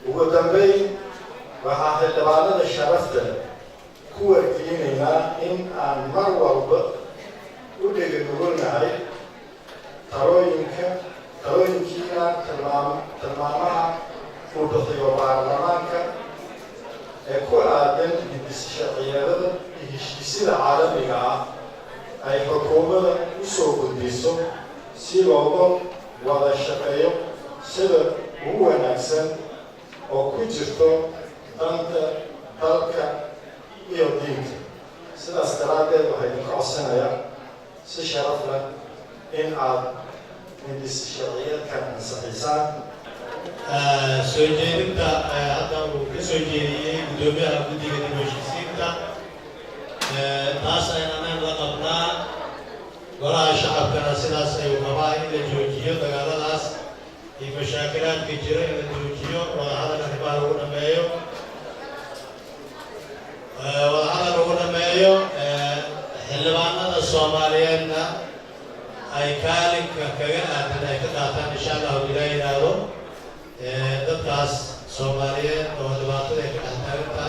Ugu dambeyn, waxaa xildhibaanada sharafta leh ku wargelinaynaa in aan mar walba u dheganugulnahay talooyinka talooyinkiina, tilmaamaha uu bixiyo baarlamaanka ee ku aadan hindis sharciyadada iyo heshiisyada caalamiga ah ay xukuumadda u soo gudbiso, si looga wada shaqeeyo sida ugu wanaagsan oo ku jirto danta dalka iyo diinta. Sidaas daraaddeed, waxaa idinka codsanayaa si sharaf leh in aad hindis sharciyeedkan ansixisaan. Soo jeedinta hadda uu ka soo jeediyey guddoomiyaha guddiga dib u heshiisiinta, taas aynan la qabnaa. Golaha Shacabkana sidaas ayuu qabaa, in la joojiyo dagaaladaas iyo mashaakilaadka jira, in la joojiyo, wadahadal arrimaha lagu dhameeyo, wadahadal lagu dhameeyo. Xildhibaanada Soomaaliyeedna ay kaalinka kaga aadan ay ka qaataan, insha Allahu ilaa yidhaahdo, dadkaas Soomaaliyeed oo dhibaatada ay ka dhex taagan tahay.